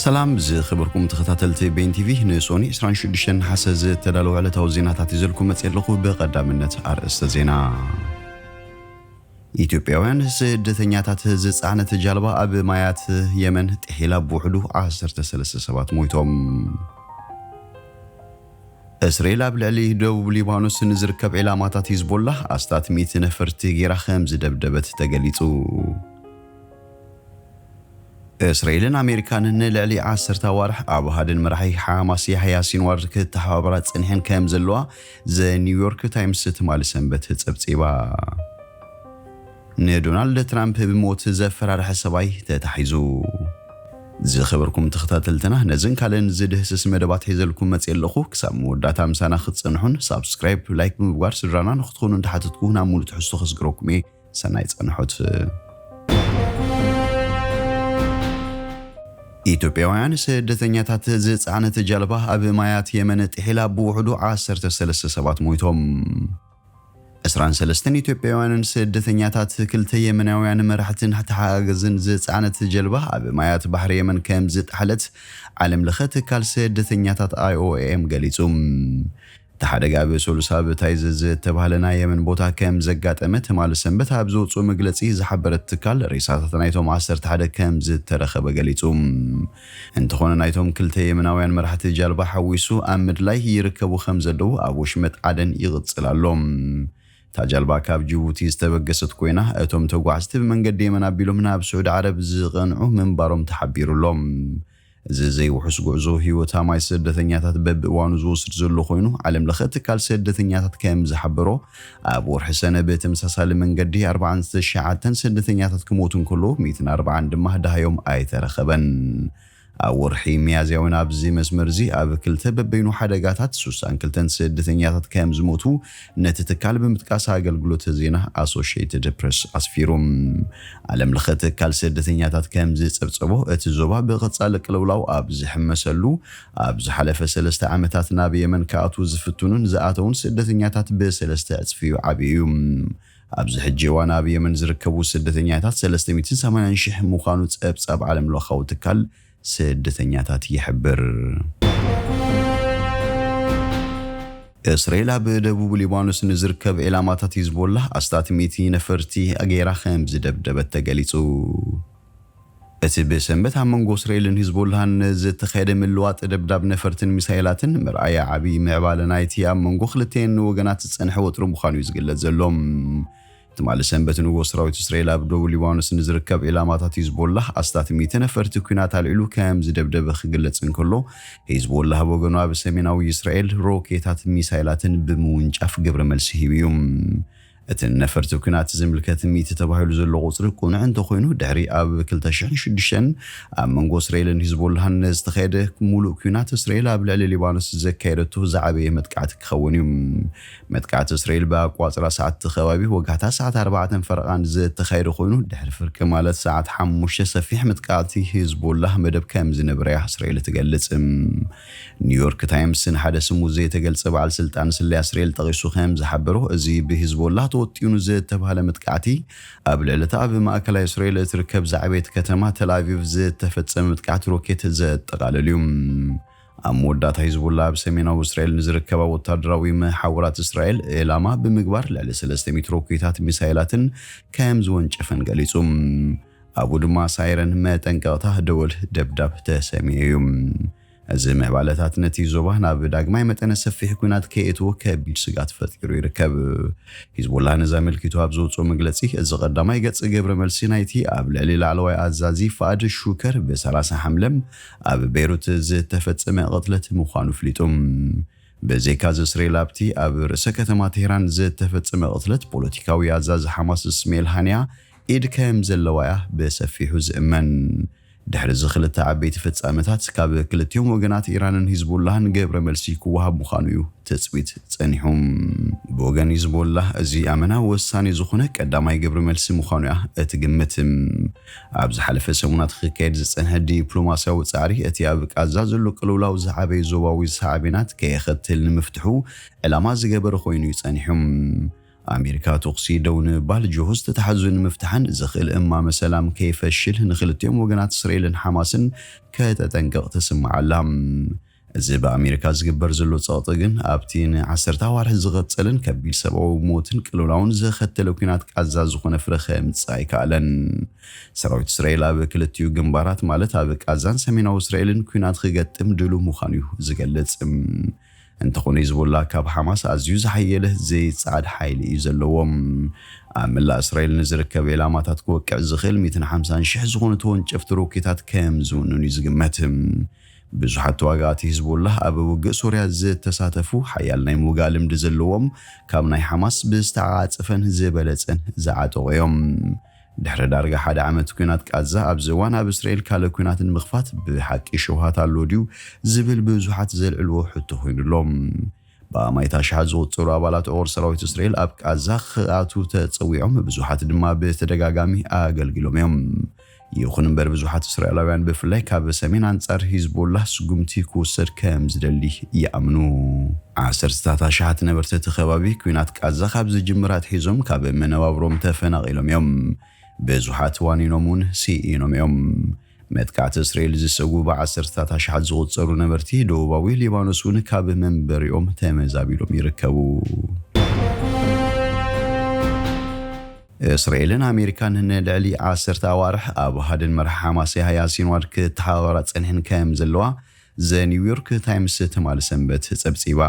ሰላም ዝኸበርኩም ተኸታተልቲ ቤን ቲቪ፣ ንሶኒ ዕስራን ሽዱሽተን ነሓሰ ዝተዳለወ ዕለታዊ ዜናታት ይዘልኩም መጽእ ኣለኹ። ብቐዳምነት ኣርእስተ ዜና። ኢትዮጵያውያን ስደተኛታት ዝጸዓነት ጃልባ ኣብ ማያት የመን ጥሒላ፣ ብውሕዱ ዓሰርተ ሰለስተ ሰባት ሞይቶም። እስራኤል ኣብ ልዕሊ ደቡብ ሊባኖስ ንዝርከብ ዒላማታት ሂዝቦላህ ኣስታት ሚእቲ ነፈርቲ ጌራ ከም ዝደብደበት ተገሊጹ። እስራኤልን ኣሜሪካን ንልዕሊ ዓሰርተ ኣዋርሕ ኣብ ሃድን መራሒ ሓማስ ያሕያ ሲንዋር ክተሓባበራ ጸኒሐን ከም ዘለዋ ዘ ኒውዮርክ ታይምስ ትማሊ ሰንበት ጸብጺባ። ንዶናልድ ትራምፕ ብሞት ዘፈራርሐ ሰብኣይ ተታሒዙ። ዝኸበርኩም ተኸታተልትና፣ ነዝን ካልእን ዝድህስስ መደባት ሒዘልኩም መጽእ ኣለኹ። ክሳብ መወዳእታ ምሳና ክትጸንሑን ሳብስክራይብ፣ ላይክ ብምግባር ስድራና ንክትኾኑ እንዳሓተትኩ ናብ ሙሉእ ትሕዝቶ ከስግረኩም እየ። ሰናይ ጸንሖት። ኢትዮጵያውያን ስደተኛታት ዝጸዓነት ጃልባ ኣብ ማያት የመን ጥሒላ፣ ብውሕዱ ዓሰርተ ሰለስተ ሰባት ሞይቶም። ዕስራን ሰለስተን ኢትዮጵያውያንን ስደተኛታት ክልተ የመናውያን መራሕትን ተሓጋገዝን ዝጸዓነት ጀልባ ኣብ ማያት ባሕሪ የመን ከም ዝጠሓለት ዓለም ለኸ ትካል ስደተኛታት ኣይ ኦ ኤም ገሊጹ። እቲ ሓደጋ ኣብ ሶሉስ ኣብ ታይዝ ዝተባህለ ናይ የመን ቦታ ከም ዘጋጠመ ትማሊ ሰንበት ኣብ ዘውፅኦ መግለጺ ዝሓበረ እቲ ትካል፣ ሬሳታት ናይቶም ዓሰርተ ሓደ ከም ዝተረኸበ ገሊጹ። እንተኾነ ናይቶም ክልተ የመናውያን መራሕቲ ጃልባ ሓዊሱ ኣብ ምድላይ ይርከቡ ከም ዘለዉ ኣብ ወሽመጥ ዓደን ይቕጽል ኣሎ። እታ ጃልባ ካብ ጅቡቲ ዝተበገሰት ኮይና፣ እቶም ተጓዓዝቲ ብመንገዲ የመን ኣቢሎም ናብ ስዑዲ ዓረብ ዝቐንዑ ምንባሮም ተሓቢሩ ኣሎ። እዚ ዘይውሑስ ጉዕዞ ህይወት ኣማይ ስደተኛታት በብእዋኑ ዝወስድ ዘሎ ኮይኑ፣ ዓለም ለኸ ትካል ስደተኛታት ከም ዝሓበሮ፣ ኣብ ወርሒ ሰነ ብተመሳሳሊ መንገዲ ኣርባዓን ትሽዓተን ስደተኛታት ክሞቱ እንከሎ፣ ሚእትን ኣርባዓን ድማ ደሃዮም ኣይተረኸበን። ኣብ ወርሒ ሚያዝያ እውን ኣብዚ መስመር እዚ ኣብ ክልተ በበይኑ ሓደጋታት ሱሳን ክልተን ስደተኛታት ከም ዝሞቱ ነቲ ትካል ብምጥቃስ ኣገልግሎት ዜና ኣሶሽየትድ ፕሬስ ኣስፊሩ። ዓለም ለኸ ትካል ስደተኛታት ከም ዝጸብጸቦ፣ እቲ ዞባ ብቐጻሊ ቅልውላው ኣብ ዝሕመሰሉ፣ ኣብ ዝሓለፈ ሰለስተ ዓመታት ናብ የመን ክኣትዉ ዝፍትኑን ዝኣተዉን ስደተኛታት ብሰለስተ ዕጽፊ እዩ ዓብዩ እዩ። ኣብዚ ሕጂ እዋን ኣብ የመን ዝርከቡ ስደተኛታት ሰለስተ ሚእትን ሰማንያን ሽሕ ምዃኑ ጸብጻብ ዓለም ለኻዊ ትካል ስደተኛታት ይሕብር። እስራኤል ኣብ ደቡብ ሊባኖስ ንዝርከብ ዒላማታት ሂዝቦላ ኣስታት ሚእቲ ነፈርቲ ገይራ ከም ዝደብደበት ተገሊጹ። እቲ ብሰንበት ኣብ መንጎ እስራኤልን ሂዝቦላን ዝተኻየደ ምልዋጥ ደብዳብ ነፈርትን ሚሳይላትን መርኣያ ዓቢ ምዕባለ ናይቲ ኣብ መንጎ ክልተን ወገናት ዝጸንሐ ወጥሪ ምዃኑ እዩ ዝግለጽ ዘሎ። ትማሊ ሰንበት ንጉስ ሰራዊት እስራኤል ኣብ ደቡብ ሊባኖስ ንዝርከብ ዒላማታት ሂዝቦላህ ኣስታት ሚእቲ ነፈርቲ ኲናት ኣልዒሉ ከም ዝደብደበ ክግለጽ እንከሎ፣ ሂዝቦላህ ብወገኑ ኣብ ሰሜናዊ እስራኤል ሮኬታት፣ ሚሳይላትን ብምውንጫፍ ግብረ መልሲ ሂቡ እዩ። እቲ ነፈርቲ ኲናት ዝምልከት ሚእቲ ተባሂሉ ዘሎ ቁጽሪ ቅኑዕ እንተኾይኑ፣ ድሕሪ ኣብ ክልተ ሽሕን ሽዱሽተን ኣብ መንጎ እስራኤልን ሂዝቦላህን ዝተኻየደ ሙሉእ ኲናት፣ እስራኤል ኣብ ልዕሊ ሊባኖስ ዘካየደቶ ዝዓበየ መጥቃዕቲ ክኸውን እዩ። መጥቃዕቲ እስራኤል ብኣቋጽራ ሰዓት ከባቢ ወጋሕታ ሰዓት ኣርባዕተን ፈረቓን ዝተኻየደ ኮይኑ፣ ድሕሪ ፍርቂ ማለት ሰዓት ሓሙሽተ ሰፊሕ መጥቃዕቲ ሂዝቦላህ መደብ ከም ዝነበረ እያ እስራኤል ትገልጽ። ኒውዮርክ ታይምስ ንሓደ ስሙ ዘይተገልጸ በዓል ስልጣን ስለያ እስራኤል ጠቒሱ ከም ዝሓበሮ፣ እዚ ብሂዝቦላህ ተወጢኑ ዝተባህለ መጥቃዕቲ ኣብ ልዕሊ እታ ኣብ ማእከላይ እስራኤል እትርከብ ዝዓበየት ከተማ ተል ኣቪቭ ዝተፈጸመ መጥቃዕቲ ሮኬት ዘጠቓልል እዩ። ኣብ መወዳእታ ሂዝቦላ ኣብ ሰሜናዊ እስራኤል ንዝርከባ ወታደራዊ መሓውራት እስራኤል ዕላማ ብምግባር ልዕሊ ሰለስተ ሚእቲ ሮኬታት ሚሳይላትን ከም ዝወንጨፈን ገሊጹ። ኣብኡ ድማ ሳይረን መጠንቀቕታ ደወል ደብዳብ ተሰሚዑ እዩ። እዚ ምዕባለታት ነቲ ዞባ ናብ ዳግማይ መጠነ ሰፊሕ ኲናት ከየእትዎ ከቢድ ስግኣት ፈጢሩ ይርከብ። ሂዝቦላ ነዚ ኣመልኪቱ ኣብ ዘውፅኦ መግለጺ፣ እዚ ቀዳማይ ገጽ ግብረ መልሲ ናይቲ ኣብ ልዕሊ ላዕለዋይ ኣዛዚ ፋኣድ ሹከር ብሰላሳ ሓምለ ኣብ ቤይሩት ዝተፈጸመ ቅትለት ምዃኑ ኣፍሊጡ። ብዘይካዚ እስራኤል ኣብቲ ኣብ ርእሰ ከተማ ቴህራን ዝተፈጸመ ቅትለት ፖለቲካዊ ኣዛዚ ሓማስ እስማኤል ሃንያ ኢድ ከም ዘለዋ እያ ብሰፊሑ ዝእመን። ድሕሪ እዚ ክልተ ዓበይቲ ፍጻመታት ካብ ክልቲኦም ወገናት ኢራንን ሂዝቦላህን ግብረ መልሲ ክወሃብ ምዃኑ እዩ ትጽቢት ጸኒሑ። ብወገን ሂዝቦላህ እዚ ኣመና ወሳኒ ዝኾነ ቀዳማይ ግብረ መልሲ ምዃኑ እያ እትግምት። ኣብ ዝሓለፈ ሰሙናት ክካየድ ዝጸንሐ ዲፕሎማስያዊ ጻዕሪ እቲ ኣብ ቃዛ ዘሎ ቅልውላው ዝዓበየ ዞባዊ ሳዕቤናት ከየኸትል ንምፍትሑ ዕላማ ዝገበረ ኮይኑ እዩ ጸኒሑ። ኣሜሪካ ተኹሲ ደው ንምባል ጅሆ ዝተታሕዙ ንምፍታሕን ዝኽእል እማመ ሰላም ከይፈሽል ንክልቲኦም ወገናት እስራኤልን ሓማስን ከተጠንቅቕ ትስምዓላ። እዚ ብኣሜሪካ ዝግበር ዘሎ ጸቕጢ ግን ኣብቲ ንዓሰርተ ኣዋርሕ ዝቐጸለን ከቢድ ሰብኣዊ ሞትን ቅልውላውን ዘኸተለ ኲናት ቃዛ ዝኾነ ፍረ ከምጽእ ኣይከኣለን። ሰራዊት እስራኤል ኣብ ክልቲኡ ግንባራት ማለት ኣብ ቃዛን ሰሜናዊ እስራኤልን ኲናት ክገጥም ድሉ ምዃኑ እዩ ዝገልጽ። እንተኾነ ሂዝቦላ ካብ ሓማስ ኣዝዩ ዝሓየለ ዘይጸዓድ ሓይሊ እዩ ዘለዎም። ኣብ መላእ እስራኤል ንዝርከብ ዕላማታት ክወቅዕ ዝኽእል ሚእትን ሓምሳን ሽሕ ዝኾኑ ተወንጨፍቲ ሮኬታት ከም ዝውንን እዩ ዝግመት። ብዙሓት ተዋጋእቲ ሂዝቦላ ኣብ ውግእ ሶርያ ዝተሳተፉ ሓያል ናይ ምውጋእ ልምዲ ዘለዎም ካብ ናይ ሓማስ ብዝተዓጻጸፈን ዝበለጸን ዝዓጠቑ እዮም። ድሕሪ ዳርጋ ሓደ ዓመት ኲናት ቃዛ ኣብዚ እዋን ኣብ እስራኤል ካልእ ኲናት ንምኽፋት ብሓቂ ሸውሃት ኣሎ ድዩ ዝብል ብዙሓት ዘልዕልዎ ሕቶ ኮይኑ ኣሎ። ብኣማኢት ኣሽሓት ዝቑጸሩ ኣባላት ዑቕር ሰራዊት እስራኤል ኣብ ቃዛ ክኣትዉ ተጸዊዖም፣ ብዙሓት ድማ ብተደጋጋሚ ኣገልጊሎም እዮም። ይኹን እምበር ብዙሓት እስራኤላውያን ብፍላይ ካብ ሰሜን ኣንጻር ሂዝቦላ ስጉምቲ ክውሰድ ከም ዝደሊ ይኣምኑ። ዓሰርተታት ኣሽሓት ነበርቲ እቲ ከባቢ ኲናት ቃዛ ካብ ዝጅምር ኣትሒዞም ካብ መነባብሮም ተፈናቒሎም እዮም። ብዙሓት ዋኒኖም እውን ስኢኖም እዮም። መጥቃዕቲ እስራኤል ዝሰጉ ብዓሰርተታት ኣሽሓት ዝቑጸሩ ነበርቲ ደቡባዊ ሊባኖስ እውን ካብ መንበሪኦም ተመዛቢሎም ይርከቡ። እስራኤልን ኣሜሪካን ንልዕሊ ዓሰርተ ኣዋርሕ ኣብ ሃድን መራሕ ሓማስ ያህያ ሲንዋር ክተሓባበራ ጸኒሐን ከም ዘለዋ ዘ ኒውዮርክ ታይምስ ትማሊ ሰንበት ጸብጺባ።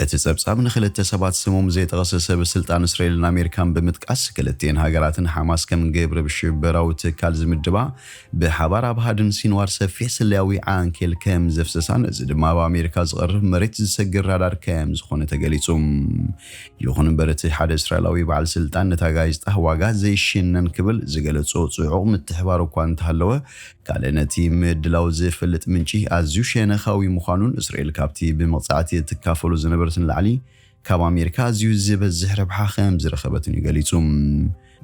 እቲ ጸብጻብ ንክልተ ሰባት ስሞም ዘይጠቐሰ ሰብ ስልጣን እስራኤልን ኣሜሪካን ብምጥቃስ፣ ክልቲኤን ሃገራትን ሓማስ ከም ግብረ ሽበራዊ ትካል ዝምድባ፣ ብሓባር ኣብ ሃድን ሲንዋር ሰፊሕ ስለያዊ ዓንኬል ከም ዘፍሰሳን፣ እዚ ድማ ኣብ ኣሜሪካ ዝቐርብ መሬት ዝሰግር ራዳር ከም ዝኾነ ተገሊጹ። ይኹን እምበር፣ እቲ ሓደ እስራኤላዊ በዓል ስልጣን ነታ ጋዜጣ ዋጋ ዘይሽነን ክብል ዝገለጾ ጽዑቕ ምትሕባር እኳ እንተሃለወ፣ ካልእ ነቲ ምድላው ዝፈልጥ ምንጪ ኣዝዩ ሸነኻዊ ምዃኑን እስራኤል ካብቲ ብመቕጻዕቲ እትካፈሎ ዝነበረትን ላዕሊ ካብ ኣሜሪካ ኣዝዩ ዝበዝሕ ረብሓ ከም ዝረኸበትን እዩ ገሊጹ።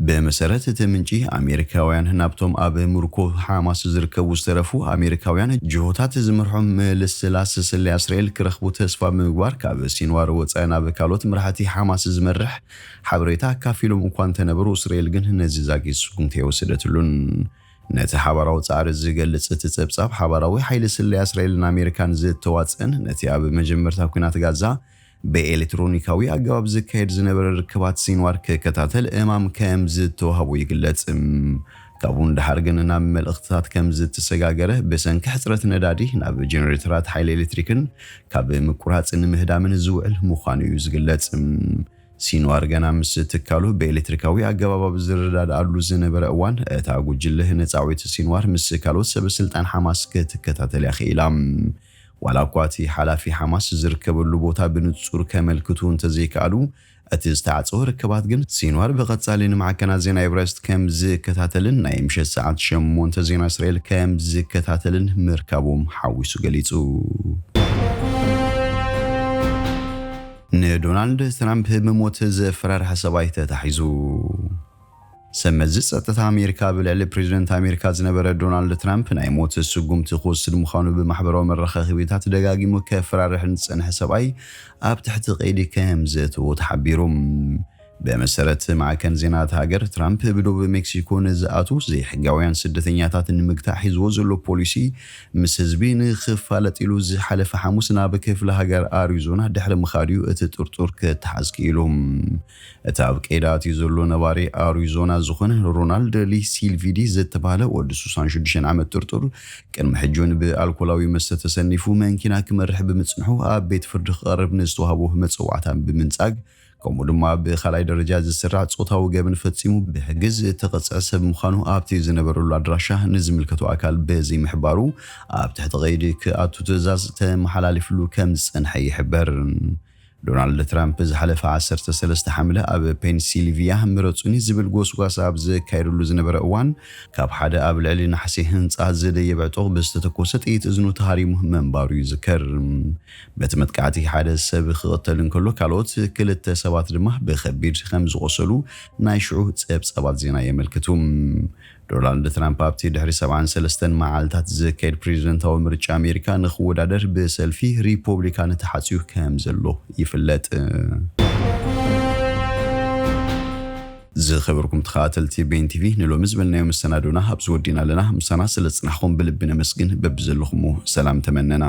ብመሰረት እቲ ምንጪ፣ ኣሜሪካውያን ናብቶም ኣብ ምርኮ ሓማስ ዝርከቡ ዝተረፉ ኣሜሪካውያን ጅሆታት ዝመርሖም ምልስላስ ስለያ እስራኤል ክረኽቡ ተስፋ ብምግባር፣ ካብ ሲንዋር ወጻኢ ናብ ካልኦት መራሕቲ ሓማስ ዝመርሕ ሓበሬታ ኣካፊሎም እኳ እንተነበሩ፣ እስራኤል ግን ነዚ ዛጊት ስጉምቲ ኣይወሰደትሉን። ነቲ ሓባራዊ ጻዕሪ ዝገልጽ እቲ ጸብጻብ፣ ሓባራዊ ሓይሊ ስለያ እስራኤልን ኣሜሪካን ዝተዋጽአን ነቲ ኣብ መጀመርታ ኲናት ጋዛ ብኤሌክትሮኒካዊ ኣገባብ ዝካየድ ዝነበረ ርክባት ሲንዋር ክከታተል እማም ከም ዝተዋህቦ ይግለጽ። ካብኡ ንደሓር ግን ናብ መልእኽትታት ከም ዝተሰጋገረ፣ ብሰንኪ ሕጽረት ነዳዲ ናብ ጀነሬተራት ሓይሊ ኤሌክትሪክን ካብ ምቁራጽ ንምህዳምን ዝውዕል ምዃኑ እዩ ዝግለጽ። ሲንዋር ገና ምስ ትካሉ ብኤሌክትሪካዊ ኣገባብ ኣብ ዝረዳድኣሉ ዝነበረ እዋን፣ እታ ጉጅለ ነጻዊት ሲንዋር ምስ ካልኦት ሰብ ስልጣን ሓማስ ክትከታተል እያ ክኢላ። ዋላ እኳ እቲ ሓላፊ ሓማስ ዝርከበሉ ቦታ ብንጹር ከመልክቱ እንተዘይከኣሉ፣ እቲ ዝተዓጸወ ርክባት ግን ሲንዋር ብቐጻሊ ንማዕከናት ዜና ኤቨረስት ከም ዝከታተልን ናይ ምሸት ሰዓት ሸሞንተ ዜና እስራኤል ከም ዝከታተልን ምርካቦም ሓዊሱ ገሊጹ። ንዶናልድ ትራምፕ ብሞት ዘፈራርሐ ሰብኣይ ተታሒዙ። ሰብ መዚ ጸጥታ ኣሜሪካ ኣብ ልዕሊ ፕሬዚደንት ኣሜሪካ ዝነበረ ዶናልድ ትራምፕ ናይ ሞት ስጉምቲ ክወስድ ምዃኑ ብማሕበራዊ መራኸቢታት ደጋጊሙ ከፈራርሕን ዝጸንሐ ሰብኣይ ኣብ ትሕቲ ቀይዲ ከም ዘእተዎ ተሓቢሩ። ብመሰረት ማዕከን ዜና እታ ሃገር፣ ትራምፕ ብዶብ ሜክሲኮ ንዝኣትዉ ዘይሕጋውያን ስደተኛታት ንምግታእ ሒዝዎ ዘሎ ፖሊሲ ምስ ህዝቢ ንኽፋለጥ ኢሉ ዝሓለፈ ሓሙስ ናብ ክፍለ ሃገር ኣሪዞና ድሕሪ ምኻድ እዩ እቲ ጥርጡር ክተሓዝ ክኢሉ። እቲ ኣብ ቀይዲ ኣትዩ ዘሎ ነባሪ ኣሪዞና ዝኾነ ሮናልድ ሊ ሲልቪዲ ዝተባህለ ወዲ ሱሳን ሽዱሽተ ዓመት ጥርጡር፣ ቅድሚ ሕጂ እውን ብኣልኮላዊ መስተ ተሰኒፉ መንኪና ክመርሕ ብምጽንሑ ኣብ ቤት ፍርዲ ክቐርብ ንዝተዋህቦ መጸዋዕታ ብምንጻግ፣ ከምኡ ድማ ብኻልኣይ ደረጃ ዝስራዕ ጾታዊ ገበን ፈጺሙ ብሕጊ ዝተቐጽዐ ሰብ ምዃኑ ኣብቲ ዝነበረሉ ኣድራሻ ንዝምልከቶ ኣካል ብዘይምሕባሩ ኣብ ትሕቲ ቀይዲ ክኣቱ ትእዛዝ ተመሓላሊፍሉ ከም ዝጸንሐ ይሕበር። ዶናልድ ትራምፕ ዝሓለፈ ዓሰርተ ሰለስተ ሓምለ ኣብ ፔንሲልቪያ ምረጹኒ ዝብል ጎስጓስ ኣብ ዘካየደሉ ዝነበረ እዋን፣ ካብ ሓደ ኣብ ልዕሊ ናሕሲ ህንጻ ዝደየበ ዕጡቕ ብዝተተኮሰ ጥይት እዝኑ ተሃሪሙ ምንባሩ ይዝከር። በቲ መጥቃዕቲ ሓደ ሰብ ክቕተል እንከሎ፣ ካልኦት ክልተ ሰባት ድማ ብኸቢድ ከም ዝቖሰሉ ናይ ሽዑ ጸብጻባት ዜና የመልክቱ። ዶናልድ ትራምፕ ኣብቲ ድሕሪ ሰብዓን ሰለስተን መዓልታት ዝካየድ ፕሬዚደንታዊ ምርጫ ኣሜሪካ ንኽወዳደር ብሰልፊ ሪፖብሊካን ተሓጽዩ ከም ዘሎ ይፍለጥ። ዝኸበርኩም ተኸታተልቲ ቤን ቲቪ፣ ንሎሚ ዝበልናዮ መሰናዶና ኣብዚ ወዲና ኣለና። ምሳና ስለ ጽናሕኩም ብልቢ ነመስግን። በብዘለኹሞ ሰላም ተመነና።